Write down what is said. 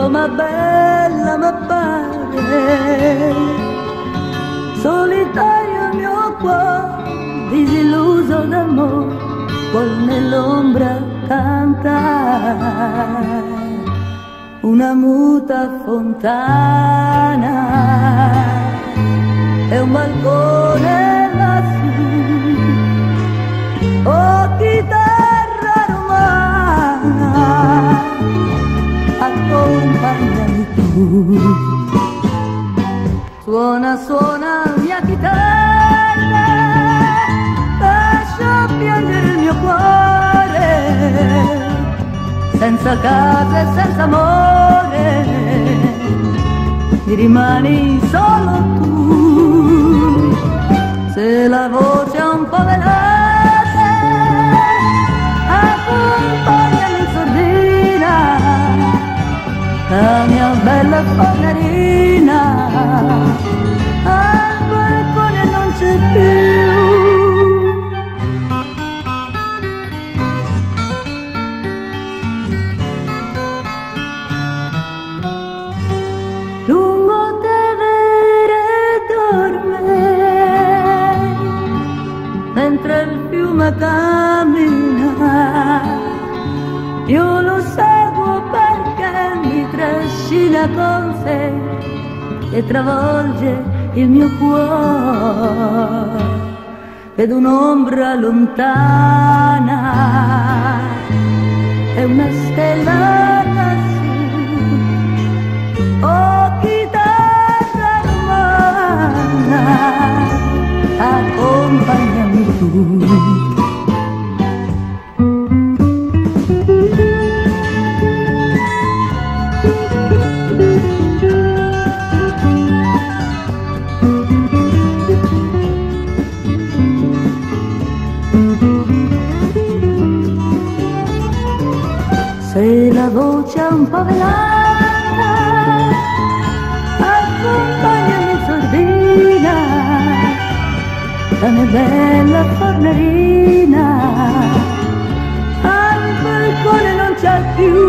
Roma bella m'appare, solitario il mio cuore, disilluso d'amore, vuol nell'ombra cantare. Una muta fontana e un balcone lassù. Oh chitarra romana, accompagnami tu. Suona, suona mia chitarra, lascia piangere il mio cuore, senza casa e senza amore, mi rimani solo tu. Se la voce è un po' velata, accompagnami in sordina, la mia bella fornerina, al balcone non c'è più. Lungo Tevere dorme, mentre il fiume cammina, io lo seguo perché mi trascina con sé e travolge il mio cuore. Vedo un'ombra lontana e una stella lassù. Oh chitarra romana, accompagnami tu. Se la voce è un po' velata, accompagnami in sordina, la mia bella fornerina, al balcone non c'è più.